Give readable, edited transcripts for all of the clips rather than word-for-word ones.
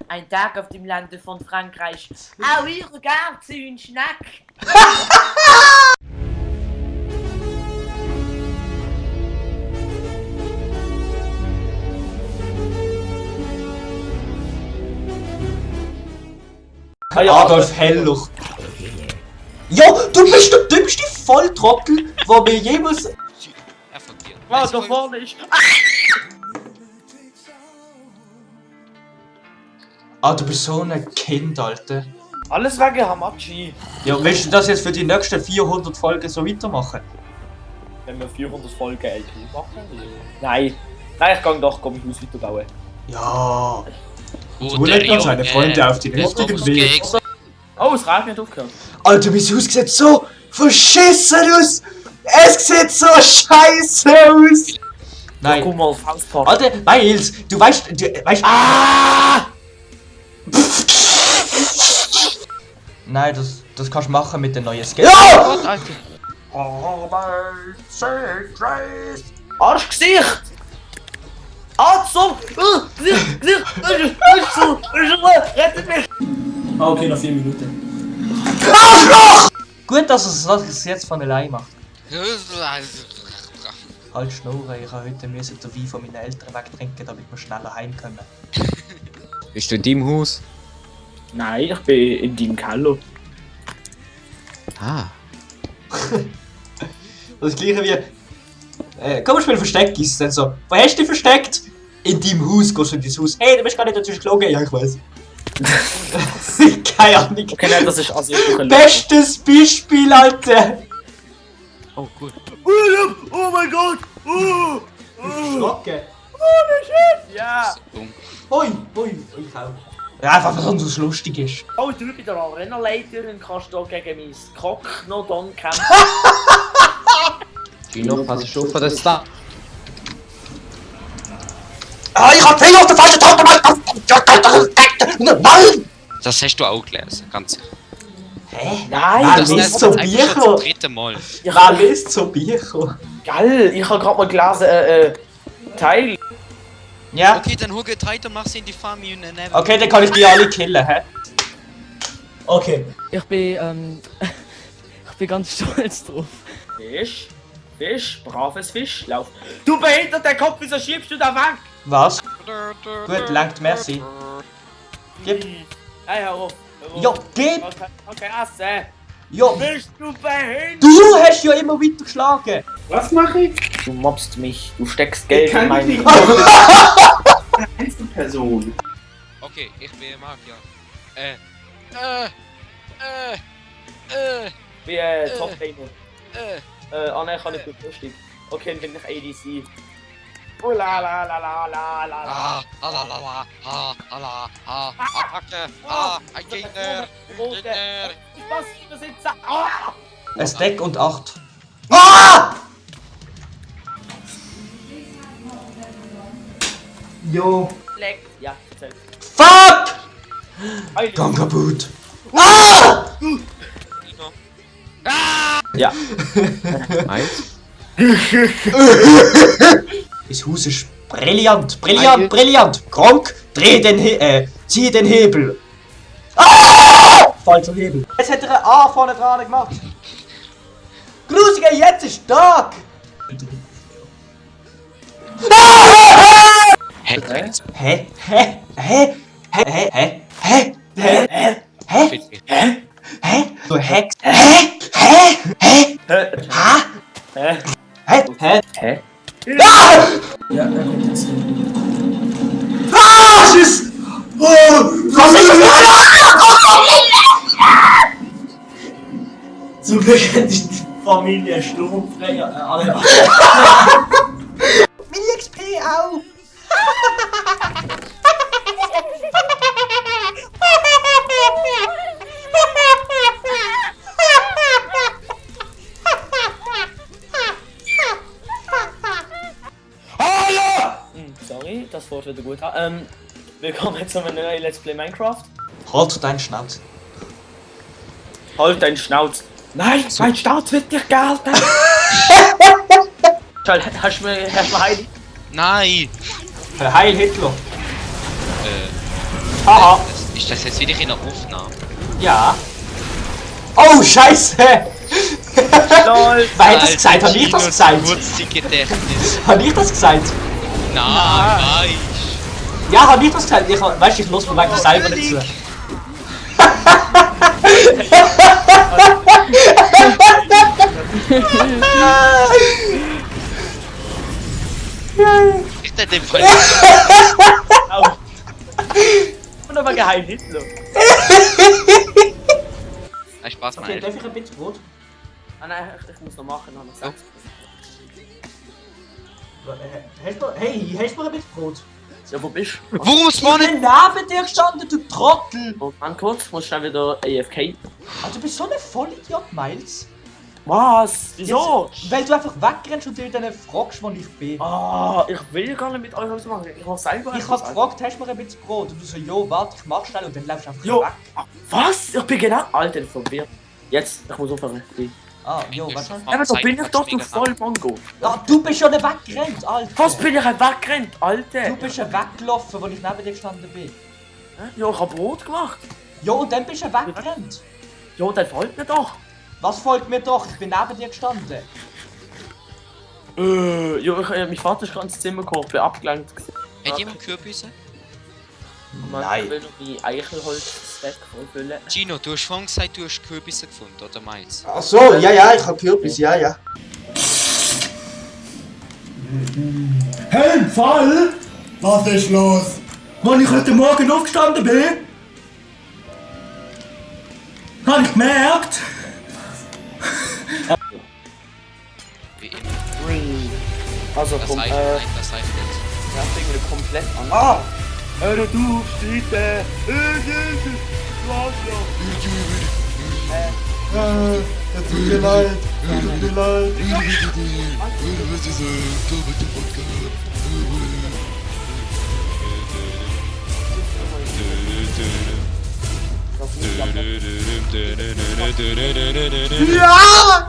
Ein Tag auf dem Lande von Frankreich. Au, ihr regarde, c'est une Schnack. Adolf Heller. Ja, du bist der dümmste Volltrottel, der mir jemals... Ah, da vorne ist... Ah, du bist so ein Kind, Alter. Alles wegen Hamachi. Ja, willst du das jetzt für die nächsten 400 Folgen so weitermachen? Wenn wir 400 Folgen LP machen? Nein. Nein, ich kann doch, komm, ich muss weiterbauen. Ja. Du legst uns seine Freunde auf den richtigen Weg. Oh, es regnet aufgehört. Alter, mein Haus sieht so verschissen aus! Es sieht so scheiße aus! Nein. Guck mal, Faustpart. Alter, Miles, du weißt... Ah! Nein, das kannst du machen mit den neuen Skills. Gott, Alter. Arschgesicht! Arzum! Gesicht! Rettet mich! Ah, okay, noch 4 Minuten. Arschloch! Gut, dass es jetzt von allein macht. Halt Schnurren, ich habe heute müssen den Wein von meinen Eltern wegtrinken, damit wir schneller heimkommen. Bist du in deinem Haus? Nein, ich bin in deinem Keller. Ah. Das gleiche wie... komm, spiel Versteck ist dann so. Wo hast du dich versteckt? In deinem Haus, gehst du in dein Haus. Hey, du bist gar nicht dazwischen gelogen. Ja, ich weiß. Keine Ahnung. Okay, nein, das ist also Bestes Beispiel, Alter! Oh, gut. Oh mein Gott! Schrocken. Holy shit! Ja! Dumm. Hoi, ich auch. Ja, einfach weil es lustig ist. Oh, du bist der Arena-Leiterin, kannst du gegen mein Cock-Nodon kämpfen. Gino, pass auf, das ist da. Ah, ich hab Finger auf der falschen Taste gemacht! Das hast du auch gelesen, ganz sicher. Hä? Nein, Wer das liest ist so einfach schon Bücher? zum dritten Mal. Wer liest so Bücher? geil. Ich hab grad mal gelesen, Teil. Ja? Okay, dann hol weiter, mach sie in die Familie und dann... Okay, dann kann ich die alle killen, hä? Okay. Ich bin, ich bin ganz stolz drauf. Fisch, braves Fisch, lauf. Du behinderter Kopf, wieso schiebst du da weg? Was? Gut, langt, merci. Gib. Hey, hör auf. Ja, gib! Okay, essen. Ja, Bist du behindert? du hast ja immer weiter geschlagen! Was mache ich? Du mobst mich, du steckst Geld in Kann ich meinen... nicht. Einzelperson. Okay, ich bin Magier. Wie, Top-Trainer. Nein, kann ich nicht lustig. Okay, dann bin ich ADC. Oh la la la la la la la. Attacke, ein Gegner, Gegner. Was? Das sind Ah! Ein Stack und 8. Ah! Jo. Leck. Ja, erzähl. Fuck! Heil. Gang kaputt. Ah! Gino. Ja. Eins. Das Haus ist brillant, brillant, brillant. Gronk, zieh den Hebel. Ah! Falscher Hebel. Jetzt hat er ein A vorne dran gemacht. Grusiger, jetzt ist Tag. Hä? Hä? Hä? Hä? Hä? Hä? Hä? Hä? Hä? Hä? Hä? Du Hex. Hä? Hä? Hä? Ha? Hä? Hä? Hä? Hä? Ah! Ja, da kommt jetzt hin. Ah! Tschüss! Oh! Zum Glück hat die Familie sturmfrei. Alle. Mini XP auch! Sorry, das Wort wieder gut. Willkommen zu einem neuen Let's Play Minecraft. Halt deinen Schnauz. Halt deinen Schnauz. Nein, mein Schnauz wird dich gehalten. Hast du mir Heidi? Nein! Heil Hitler. Haha. Ist das jetzt wieder in der Aufnahme? Ja. Oh, Scheiße! LOL! Wer hat das gesagt? Hab ich das gesagt? Kurzes Gedächtnis. Hab ich das gesagt? Nein, Ja, hab ich das gesagt? Weißt du, ich los mir wirklich selber nicht zu. ich in dem Fall. Und aber geheim Hitler. Ein Spaß, Okay, Mann. darf ich ein bisschen Brot? Ah nein, ich muss noch machen, noch 6. Hast du mir ein bisschen Brot? Ja, wo bist du? Warum Ich spawnen? bin neben dir gestanden, du Trottel! Moment kurz, ich muss schnell wieder AFK. Ah, du bist so ein Vollidiot, Miles. Was? Wieso? Jetzt, weil du einfach wegrennst und dir dann fragst, wo ich bin. Ah, ich will gar nicht mit euch was machen. Ich mach selber Ich hab gefragt, hast du mir ein bisschen Brot? Und du so, jo, warte, ich mach schnell und dann läufst du einfach Jo. weg. Was? Ich bin genau. Alter, ich verwirrt. Jetzt, ich muss aufhören. Ah, jo, was schon? Aber da bin ich doch zu voll, Mongo. Ah, du bist schon weggerannt, Alter. Was bin ich weggerannt, Alter? Du bist weggelaufen, als ich neben dir gestanden bin. Ja, ich hab Brot gemacht. Jo, und dann bist du weggerannt. Ja, dann folgt mir doch. Was folgt mir doch? Ich bin neben dir gestanden. Ja, mein Vater ist gerade ins Zimmer gekommen, ich bin abgelenkt. Hat jemand Kürbisse? Nein. Ich will noch mein Eichelholz-Stack vollfüllen. Gino, du hast vorhin gesagt, du hast Kürbisse gefunden, oder Miles? Ach so, ja, ich hab Kürbis, ja. Hey, im Fall! Was ist los? Als ich heute Morgen aufgestanden bin, habe ich gemerkt, Wie immer. Also, Das komm, reicht, nein, das reicht jetzt. ja, ich bin wieder komplett an. ah, Hör du, Streite! es tut mir leid, es tut mir leid. Ja!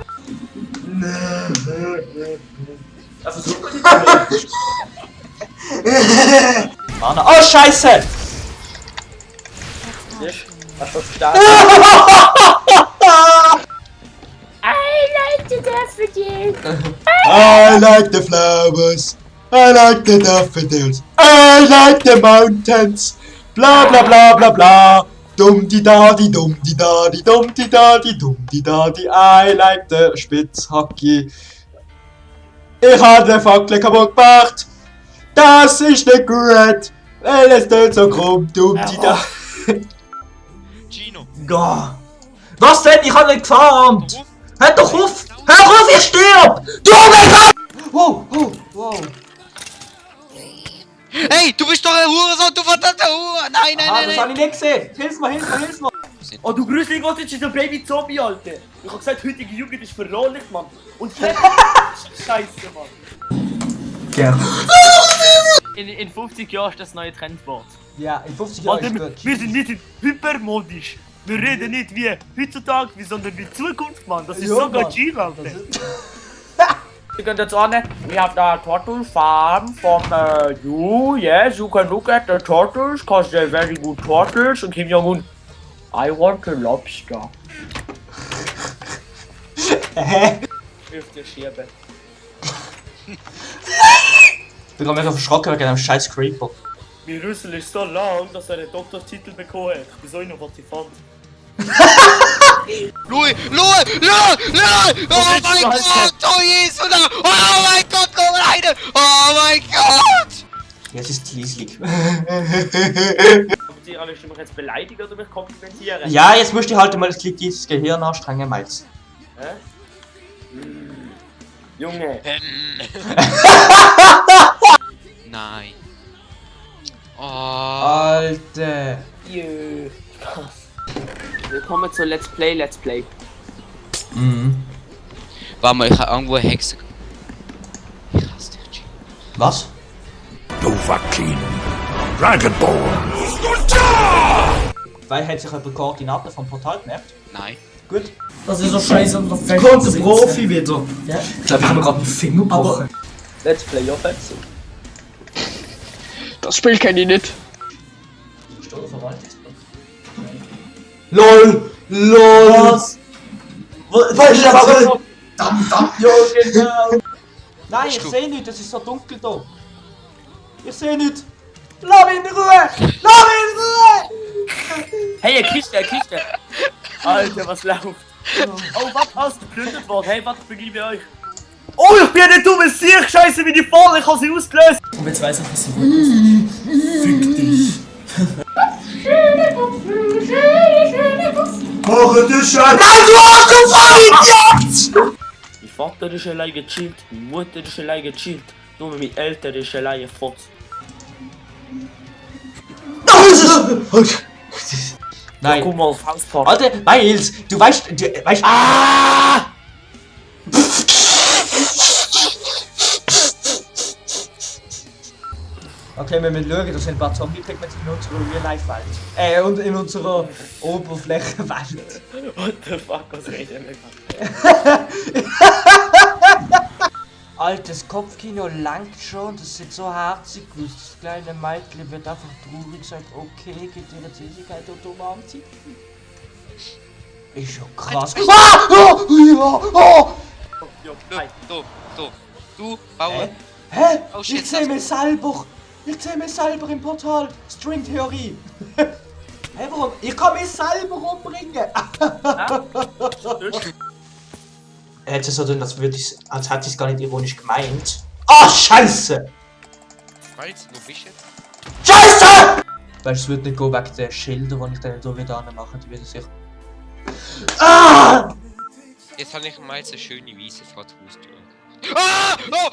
Mann, oh Scheiße! Was ist stark? I like the flowers, I like the daffodils, I like the mountains, bla bla bla bla bla. Dum di da di dum di da di dum di da di dum di da di. I like the Spitzhacki. Ich hab den Fackel kaputt gemacht. Das ist nicht gut, weil es tut so krumm, dum di da. Gino, Gah. Was denn? Ich hab nicht gefarmt! warum? Hör doch auf! Hör auf, ich stirb! Du mein Gott! Wow. Hey, du bist doch ein Hurensohn, du verdammter Hure! Nein, Ah, das hab ich nicht gesehen! Hilf mir! Oh, du Grüßling, was ist ein Baby-Zombie, Alter? Ich hab gesagt, heutige Jugend ist verloren, Mann. Und Scheiße, Mann. Ja. In 50 Jahren ist das neue Trendwort. Ja, in 50 Jahren ist gut. Wir sind nicht hypermodisch. Wir reden nicht wie heutzutage, sondern wie Zukunft, Mann. Das ist Ja, sogar Mann. G, Alter. You can that's on it. We have the turtle farm from you. Yes, you can look at the turtles because they're very good turtles. Und Kim Jong-un, I want a lobster. Hilft dir schieben. Ich bin gerade mega verschrocken wegen einem scheiß Creeper. Mein Rüssel ist so lang, dass er einen Doktortitel bekommen hat. Ich bin so innovativ. Louis! Oh mein Gott! Oh Jesus! Oh mein Gott! Komm rein! Oh mein Gott! Jetzt ist Lieslig. Die alle Stimmen jetzt beleidigen oder mich komplimentieren? Ja, jetzt musst du halt mal dieses Gehirn anstrengen, Miles. Hä? Junge. Nein. Oh. Alter. Jö. Willkommen zu Let's Play. Mhm. Warte mal, ich habe irgendwo eine Hexe. Ich hasse dich, Gino. Was? Dovahkiin, Dragonborn. Weil hat sich jemand Koordinaten vom Portal gemerkt? Nein. Gut. Das ist so scheiße und auf Kommt der Profi wieder. Ja. Ich glaube, ich habe mir gerade einen Finger gebrochen. Let's Play Offensive. Das Spiel kenne ich nicht. Verwaltungsblock. LOL! LOL! Was? Was ist aber... Ja, genau. Nein, ich sehe nicht, es ist so dunkel da. Ich sehe nicht. Lass mich in Ruhe! Lass mich in Ruhe! Hey, eine Kiste! Alter, was läuft? Oh, was hast du geplündert worden? Hey, was begebe euch? Oh, ich bin eine dumme Sieg! Scheiße, wie die voll! Ich habe sie ausgelöst! Und jetzt weiss ich, was sie gut ist. Fick dich. Mach das Scheiße! Nein, du hast du Vollidiot! Mein Vater ist allein gechillt, meine Mutter ist allein gechillt, nur meine Eltern ist allein fort. Nein. Guck mal auf Hausparty. Alter, Miles, du weißt... Ah! Okay, wir müssen schauen, dass ein paar Zombie-Pigments in unserer Real-Life-Welt. Und in unserer Oberflächenwelt. What the fuck, was reden wir gerade? Altes Kopfkino langt schon, das sieht so herzig aus. Das kleine Mädchen wird einfach traurig, sagt, okay, gibt ihre Süßigkeit und umarmt sie. Ist schon krass. Du, Bauer. Hä? Oh shit, Ich sehe mich selber! Ich sehe mich selber im Portal! Stringtheorie! Hä, warum? Ich kann mich selber umbringen! Er hat es so tun, als hätte ich es gar nicht ironisch gemeint. Ah, Scheiße! Miles, wo bist du? Scheiße! Weißt du, es wird nicht gehen wegen den Schildern, die ich dann so wieder anmache, die wieder sich. Ah! Jetzt habe ich Miles eine schöne Wiese vor der Haustür. Ah! Oh!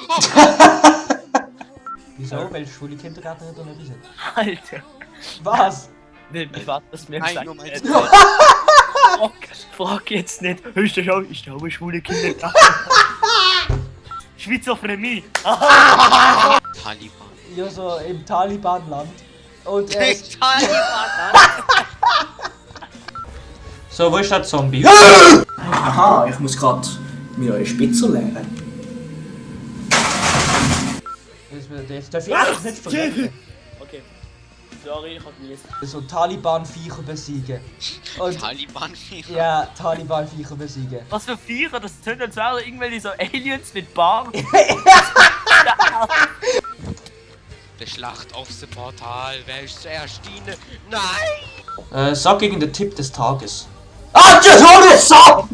Wieso? Weil schwule Kindergärtnerin da nicht sind? Alter! Was? Nee, ich warte, dass mir Nein, gesagt nur Miles. Frag jetzt nicht. Hörst du schon? Ich glaube, schwule Kinder. Schizophrenie. Taliban. Ja, so im Taliban-Land. Und Taliban. So, wo ist der Zombie? Aha, ich muss gerade mir neue Spitze lernen. Das darf ich einfach nicht vergessen. Okay. Sorry, ich hab gelesen. So Taliban-Viecher besiegen. Und Taliban-Viecher. ja, Taliban-Viecher besiegen. Was für Viecher? Das sind jetzt alle irgendwelche so Aliens mit Bart. Der Schlacht auf dem Portal. Wer ist zuerst diene? Nein! Sag gegen den Tipp des Tages. Ah, tschüss, ohne Song!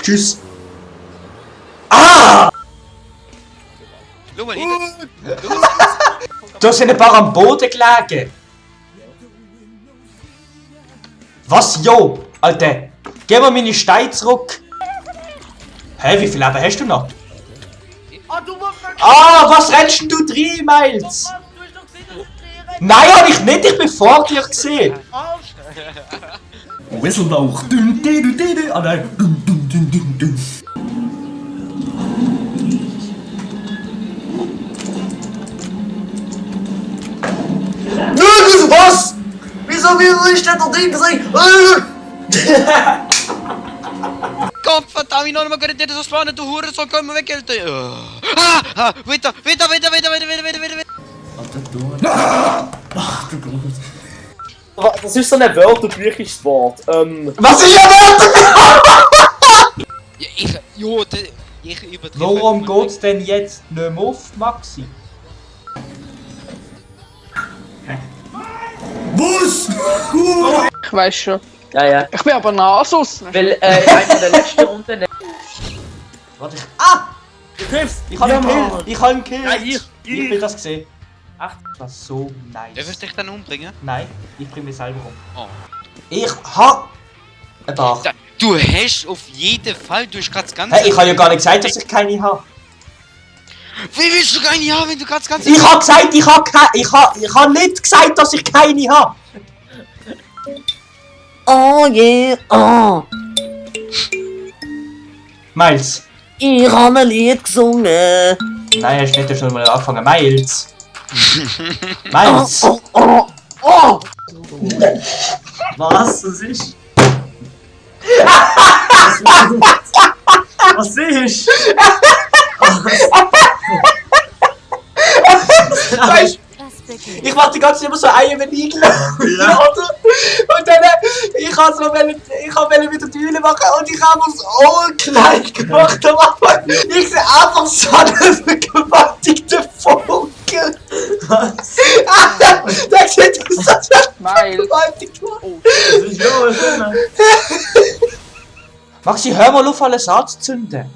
Tschüss. Ah! Schau mal hinter. Da sind ein paar am Boden gelegen. Was, jo? Alter, gib mir meine Steine zurück. Hä, wie viel Leben hast du noch? Ah, du musst Ah, was rennst denn du rein, Miles? Du hast doch gesehen, dass ich drehe. Nein, hab ich nicht, ich bin vor dir gesehen. Whistlebauch. Dün, dün, dün, dün. Ah nein. Dün, dün, dün, dün, dün. Was? Wieso ich denn da drin sein? Gott verdammt, noch einmal gerade das Spawnen, du Hurensohn, komm mal weg, Alter. Weiter. Alter, du. Ach du Gott. Das ist so ein wörterbüchisches Wort. Was ist denn Ich übertreibe. Warum geht's denn jetzt nicht mehr auf, Maxi? Was? Ich weiß schon. Ja. Ich bin aber Nasus. Weil, einer der letzten Runden. Warte, du triffst! Ich hab einen Kill! Ich hab einen Kill! Nein, ich. Ich bin das gesehen. Ach. Das war so Darf ich nice. dich dann umbringen? Nein, ich bring mich selber um. Oh. Ich hab... ein Dach. Du hast auf jeden Fall, du hast gerade das ganze... Hey, ich hab ja gar nicht gesagt, dass ich keine habe. Wie willst du keine haben, wenn du gerade das ganze... Ich hab gesagt, ich hab nicht gesagt, dass ich keine habe. Oh yeah, oh. Miles. Ich habe ein Lied gesungen. Nein, hast nicht schon mal angefangen. Miles. Miles. Oh. Was? Was ist? Was ist? Weißt, Ich mach die ganze Zeit immer so Eier, wenn ich laufe, Ja. oder? Und dann, ich wollte wieder die Hülle machen und ich habe es so klein gemacht am Anfang. Ich sehe einfach so einen vergewaltigten Vogel. Was? Der sieht aus, als wäre er Weil. vergewaltigt worden. Das ist ja schön. Maxi, hör mal auf, alles anzuzünden.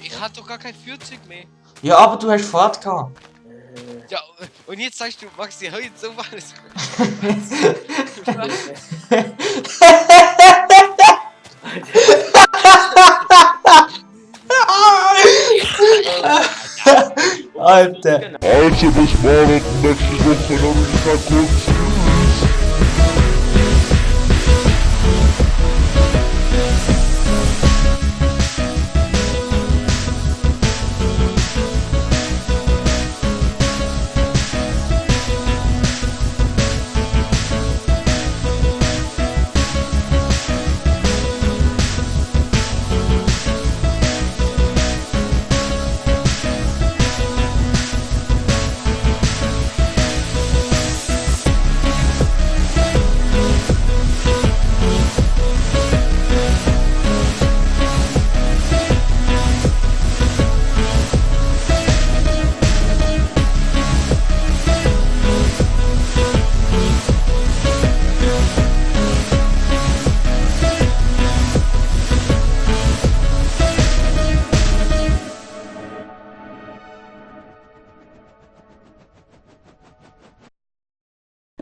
Ich hatte doch gar kein Führzeug mehr. Ja, aber du hast Fahrt gehabt. Ja, und jetzt sagst du, Maxi, hör jetzt so alles. Alter. Also bis morgen, nächste Woche, dann will ich mal kurz.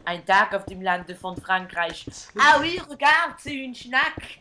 Ein Tag auf dem Lande von Frankreich. Ah oui, regarde, c'est une schnack.